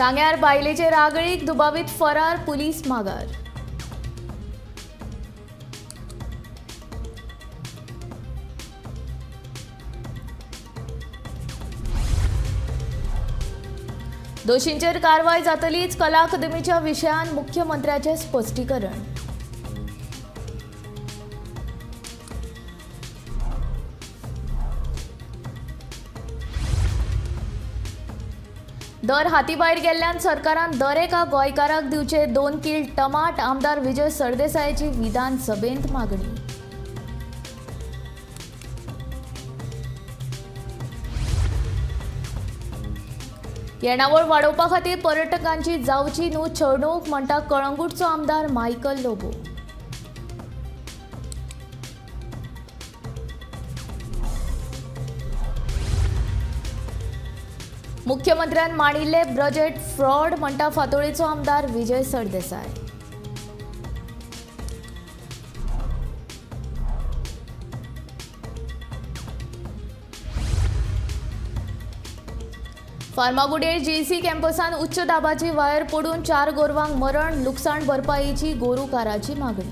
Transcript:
सांग्यार बायलेचे रागळीक दुबावीत फरार, पुलीस मागार. दोशींचेर कारवाय जातलीच, कला अकादमीच्या विशयान मुख्यमंत्र्याचें स्पश्टीकरण. दर हातीभायर गेल्ल्यान सरकारान दरेका गोंयकाराक दिवचे 2 किल टमाट, आमदार विजय सरदेसायाची विधानसभेंत मागणी. येणावळ वाडोवपा खातीर पर्यटकांची जावची न्हू छळणूक, म्हणटा कळंगूटचो आमदार मायकल लोबो. मुख्यमंत्र्यान मांडिल्ले बजेट फ्रॉड, म्हणटा फातोळेचो आमदार विजय सरदेसाय. फार्मागुडेर जेसी कॅम्पसान उच्च दाबाची वायर पडून 4 गोरवांक मरण, लुकसाण भरपाईची गोरुकाराची मागणी.